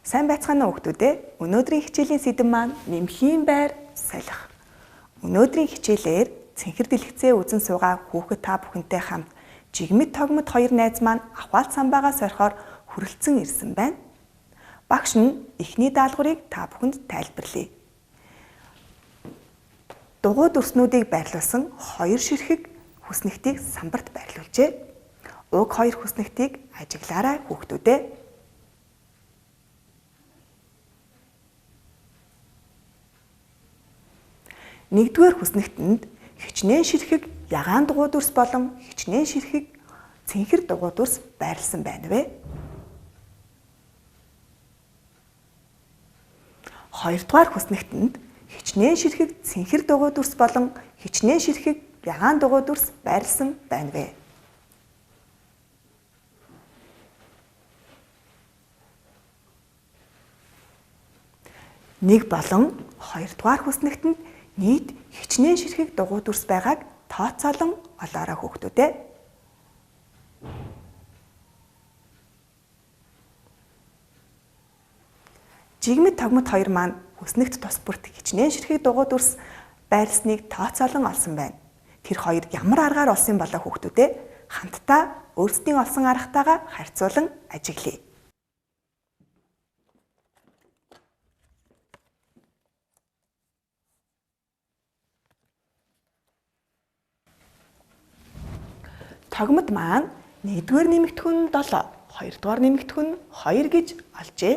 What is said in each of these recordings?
Сайн байцгаана уу хүмүүс ээ. Өнөөдрийн хичээлийн сэдэв маань нэмхийн байр солих. Өнөөдрийн хичээлээр цэнхэр дэлгэцээ үзэн суугаа хүүхэд та бүхэнтэй хамт жигмэд тогмод хоёр найз маань ахвалт самбаагаа сорихоор хүрэлцэн ирсэн байна. Багш нь эхний даалгаврыг та бүхэнд тайлбарлая. Дугуй дүрснүүдийг байрлуулсан хоёр ширхэг хүснэгтийг самбарт байрлуулжээ. Уг хоёр хүснэгтийг ажиглаарай хүүхдүүдээ. Нэгдүгээр хүснэгтэнд хичнээн ширхэг ягаан дугуй дүрс болон хичнээн ширхэг цэнхэр дугуй дүрс байрлсан байна вэ? Хоёрдугаар хүснэгтэнд хичнээн ширхэг цэнхэр дугуй дүрс болон хичнээн ширхэг ягаан дугуй дүрс байрлсан байна вэ? Нэг болон хоёрдугаар хүснэгтэнд нийт хичнээн ширхэг дугуй дүрс байгааг тооцоолон олоорой хүүхдүүдээ. Жигмэд тогмод хоёр маань хүснэгт тус бүрт хичнээн ширхэг дугуй дүрс байрласныг тооцоолон олсон байна. Тэр хоёр ямар аргаар олсон болоо хүүхдүүдээ хамтдаа өөрсдийн олсон аргатайгаа харьцуулан ажиглая. Тогмод маань нэгдүгээр нэмэгдэхүүн 7, хоёрдугаар нэмэгдэхүүн 2 гэж олжээ.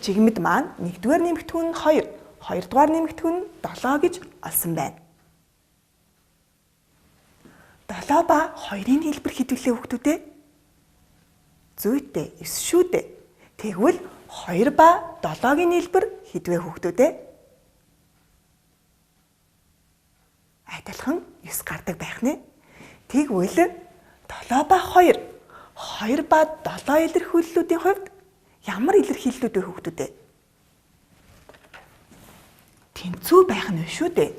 Жигмэд маань нэгдүгээр нэмэгдэхүүн 2, хоёрдугаар нэмэгдэхүүн 7 гэж олсон байна. 7 ба 2-ын нийлбэр хэд вүлээ хүүхдүүдээ? Зүйтэй 9 шүү дээ. Тэгвэл 2 ба 7-гийн нийлбэр хэд вэ хүүхдүүдээ? Адилхан 9 гардаг байх нэ. Тэгвэл 7 ба 2, 2 ба 7 илэрхийллүүдийн хувьд ямар илэрхийллүүд вэ хүүхдүүдээ? Тэнцүү байх нь шүү дээ.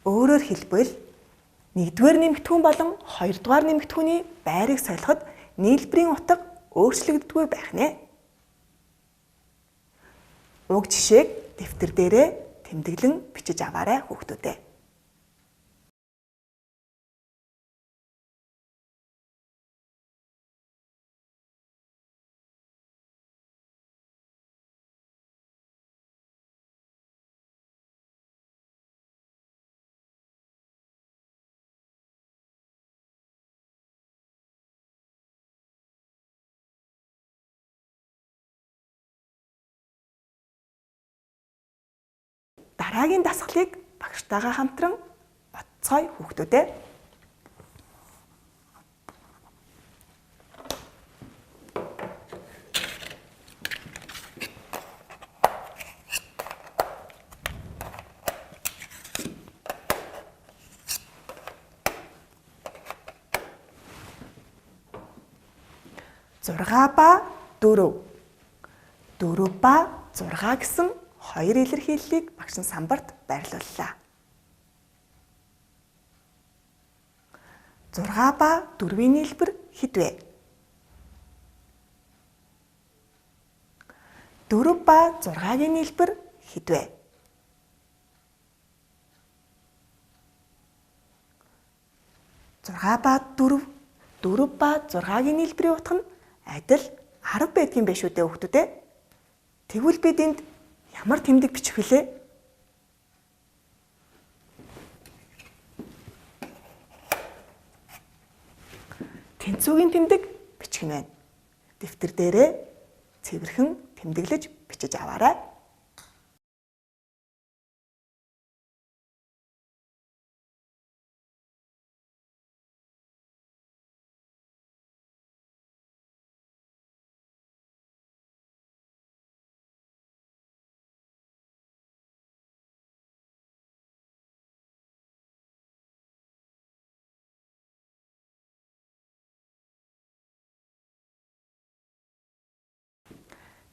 Өөрөөр хэлбэл нэгдүгээр нэмэгдэхүүн болон хоёрдугаар нэмэгдэхүүний байрыг солиход нийлбэрийн утга өөрчлөгддөггүй байх нэ. Уг жишээг дэвтэр дээрээ тэмдэглэн бичиж аваарай хүүхдүүдээ. Дараагийн дасгалыг багштайгаа хамтран бодцгоё хүүхдүүдээ. Зургаа ба 4. 4 ба 6 гэсэн хоёр илэрхийллийг багш нь самбарт байрлууллаа. 6 ба 4-ийн нийлбэр хэд вэ? 4 ба 6-гийн нийлбэр хэд вэ? 6 ба 4, 4 ба 6-гийн нийлбэрийн утга нь адил 10 байдгийн байх шүү дээ хүүхдүүдээ. Тэгвэл бид энд ямар тэмдэг бичих вүлээ? Тэнцүүгийн тэмдэг бичих нь байна. Дэвтэр дээрээ цэвэрхэн тэмдэглэж бичиж аваарай.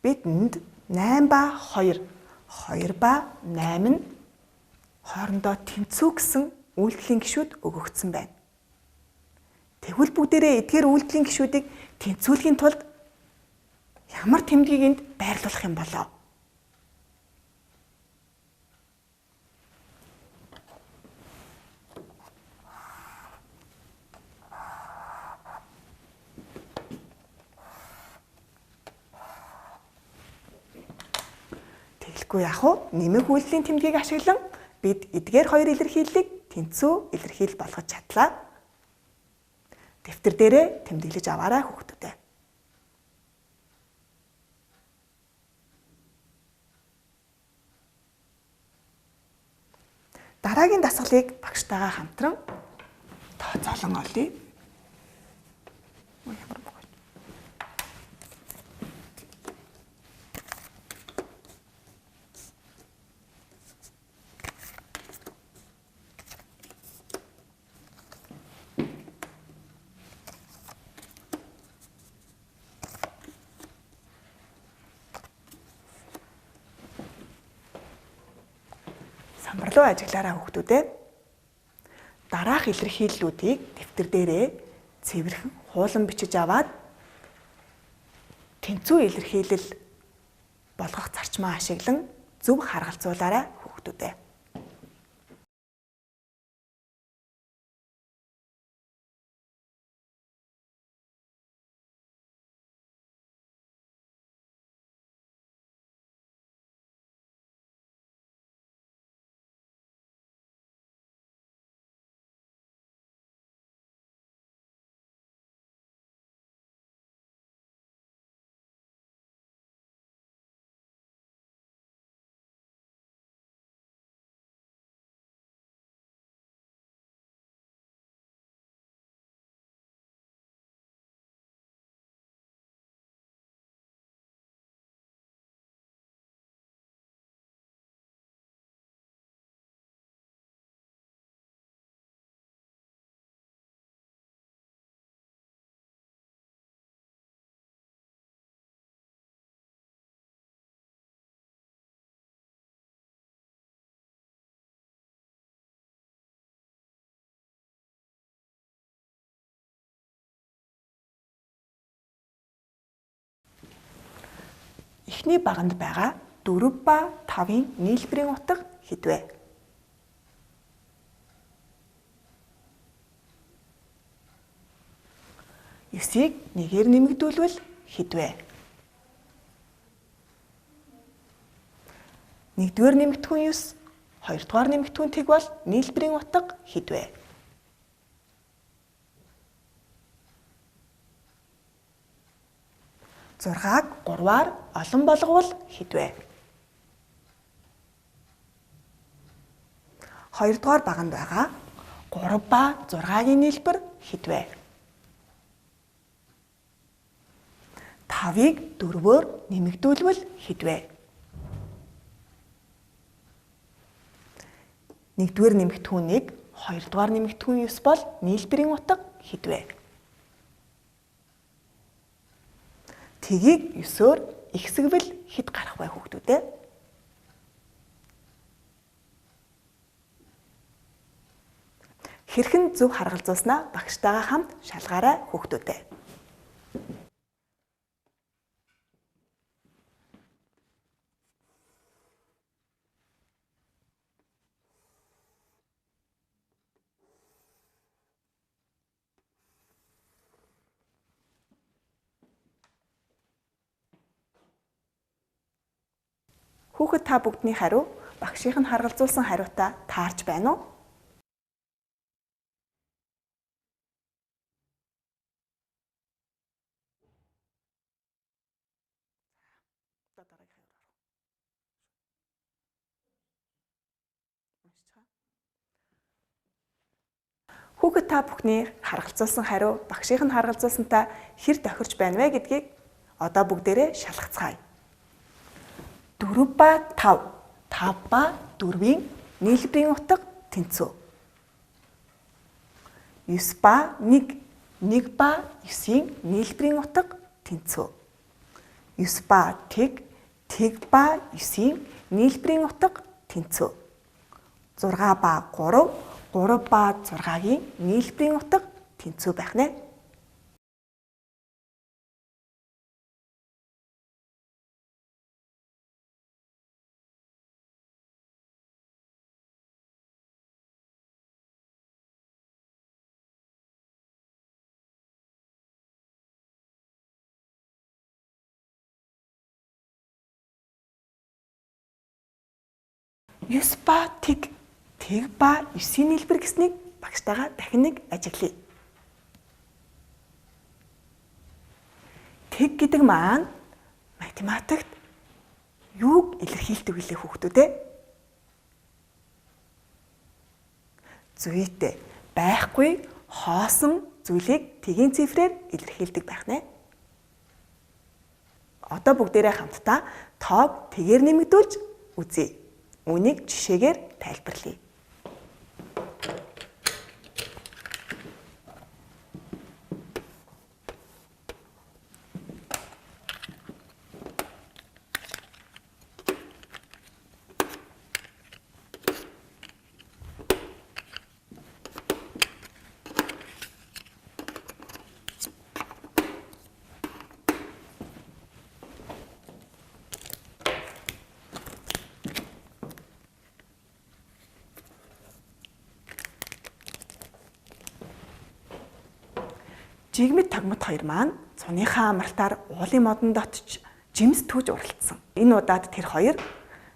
Бидэнд 8 ба 2, 2 ба 8 нь хоорондоо тэнцүү гэсэн үйлдэлийн гишүүд өгөгдсөн байна. Тэгвэл бүгдээрээ эдгээр үйлдэлийн гишүүдийг тэнцвүүлэхийн тулд Ямар тэмдгийг энд байрлуулах юм болоо? Тэгэхгүй яах вэ? Нэмэх үйлдэлийн тэмдгийг ашиглан бид эдгээр хоёр илэрхийллийг тэнцүү илэрхийлэл болгож чадлаа. Дэвтэр дээрээ тэмдэглэж аваарай хүүхдүүдээ. Дараагийн дасгалыг багштайгаа хамтран тооцоолон олъё. Ямар муу. Самбарлуу ажиглаарай хүүхдүүдээ. Дараах илэрхийллүүдийг дэвтэр дээрээ цэвэрхэн хуулан бичиж аваад тэнцүү илэрхийлэл болгох зарчмаа ашиглан зөв харгалзуулаарай хүүхдүүдээ. Эхний баганд байгаа 4 ба 5-ын нийлбэрийн утга хэд вэ? 9-ийг 1-ээр нэмэгдүүлвэл хэд вэ? 1-р нэмэгдэхүүн 9, 2-р нэмэгдэхүүн тэг бол нийлбэрийн утга хэд вэ? 6-аг 3-аар олон болговол хэд вэ? 2-р баганд байгаа 3 ба 6-гийн нийлбэр хэд вэ? 5-ыг 4-өөр нэмэгдүүлвэл хэд вэ? 1-р нэмэгдэхүүн 1, 2-р нэмэгдэхүүн 9 бол нийлбэрийн утга хэд вэ? Тэгийг 9-өөр ихсгэвэл хэд гарах вэ хүүхдүүдээ? Хэрхэн зөв харгалзуулснаа багштайгаа хамт шалгаарай хүүхдүүдээ. Хүүхэд та бүгдний хариу багшийнх нь харгалзуулсан хариутай таарч байна уу? Хүүхэд та бүхний харгалзуулсан хариу багшийнх нь харгалзуулсантай хэр тохирч байна вэ гэдгийг одоо бүгдээрээ шалгацгаая. 4 ба 5, 5 ба 4-ийн нийлбэрийн утга тэнцүү. 9 ба 1, 1 ба 9-ийн нийлбэрийн утга тэнцүү. 9 ба тэг, тэг ба 9-ийн нийлбэрийн утга тэнцүү. 6 ба 3, 3 ба 6-гийн нийлбэрийн утга тэнцүү байх нэ. 9 ба тэг, тэг ба 9-ийн нийлбэр гэснийг багштайгаа дахин нэг ажиглая. Тэг гэдэг маань математикт юуг илэрхийлдэг билээ хүүхдүүд ээ? Зүйтэй байхгүй хоосон зүйлийг тэгийн цифрээр илэрхийлдэг байх нэ. Одоо бүгдээрээ хамтдаа тоог тэгээр нэмэгдүүлж үзье. Үүнийг жишээгээр тайлбарлая. Жигмэд тогмод хоёр маань цуныхаа амралтаар уулын модонд очиж жимс түүж уралдсан. Энэ удаад тэр хоёр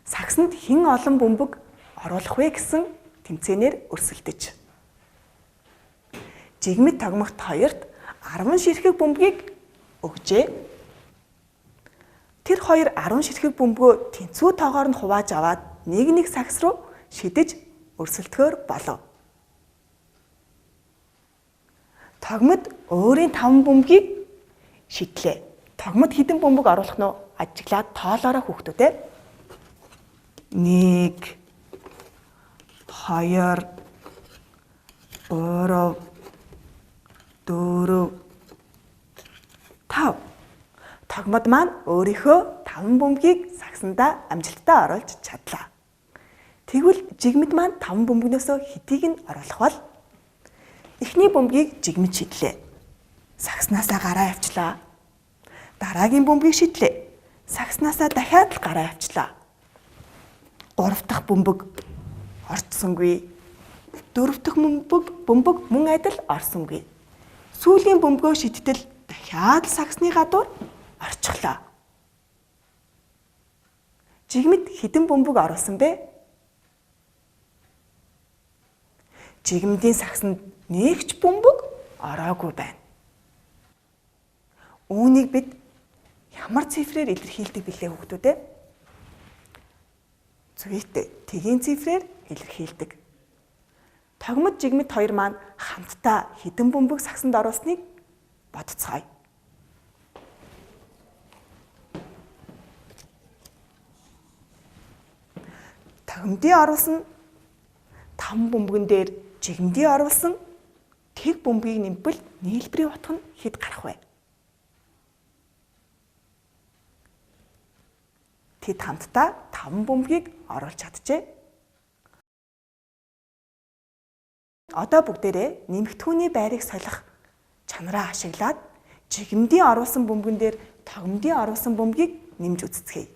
сагсанд хэн олон бөмбөг оруулах вэ гэсэн тэмцээнээр өрсөлдөж. Жигмэд тогмогт хоёрт 10 ширхэг бөмбөгийг өгжээ. Тэр хоёр 10 ширхэг бөмбөгөө тэнцүү тоогоор нь хувааж аваад нэг нэг сагс руу шидэж өрсөлдөхөөр болов. Тогмод өөрийн 5 бөмбөгийг шидлээ. Тогмод хэдэн бөмбөг оруулах нь ажиглаад тоолоорой хүүхдүүд ээ. 1 2 3 4 5. Тогмод маань өөрийнхөө 5 бөмбөгийг сагсандаа амжилттай оруулж чадлаа. Тэгвэл жигмэд маань 5 бөмбөгнөөсөө хэдийг нь оруулах вэ? Эхний бөмбөгийг жигмэд шидлээ. Сагснаасаа гараа явчлаа. Дараагийн бөмбөгийг шидлээ. Сагснаасаа дахиад л гараа явчлаа. 3 дахь бөмбөг орцсонгүй. 4 дахь бөмбөг мөн адил орсонгүй. Сүүлийн бөмбөгөө шидтэл дахиад л сагсны гадуур орчихлоо. Жигмэд хэдэн бөмбөг оруулсан бэ? Жигмэдийн сагсанд нэг ч бөмбөг ороогүй байна. Үүнийг бид ямар цифрээр илэрхийлдэг билээ хүүхдүүд ээ? Зүйтэй тэгийн цифрээр илэрхийлдэг. Тогмод жигмэд хоёр маань хамтдаа хэдэн бөмбөг сагсанд оруулсныг бодцгоё. Тогмодын оруулсан 5 бөмбөгөн дээр жигмэдийн оруулсан тэг бөмбөгийг нэмбэл нийлбэрийн утга нь хэд гарах вэ? Тэд хамтдаа 5 бөмбөгийг оруулж чаджээ. Одоо бүгдээрээ нэмэгдхүүний байрыг солих чанараа ашиглаад жигмэдийн оруулсан бөмбөгөн дээр тогмодын оруулсан бөмбөгийг нэмж үзцгээе.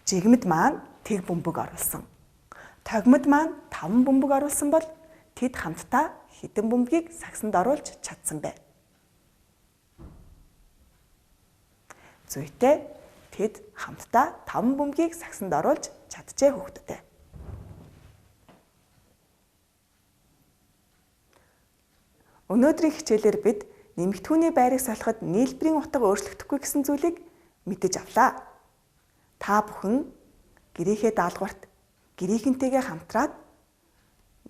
Жигмэд маань тэг бөмбөг оруулсан. Тогмод маань 5 бөмбөг оруулсан бол тэд хамтдаа хэдэн бөмбөгийг сагсанд оруулж чадсан бэ? Зүйтэй тэд хамтдаа 5 бөмбөгийг сагсанд оруулж чаджээ хүүхдүүдээ. Өнөөдрийн хичээлээр бид нэмэгдхүүний байрыг солиход нийлбэрийн утга өөрчлөгдөхгүй гэсэн зүйлийг мэдэж авлаа. Та бүхэн гэрийнхээ даалгаварт гэрийнхэнтэйгээ хамтраад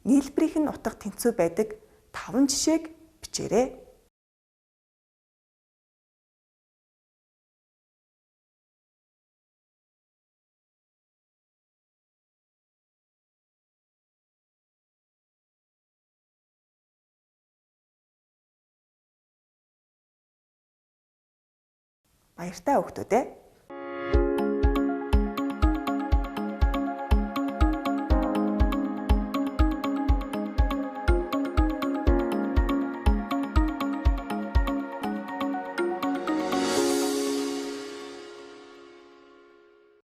нийлбэрийнх нь утга тэнцүү байдаг 5 жишээг бичээрэй. Баяртай хүүхдүүд ээ.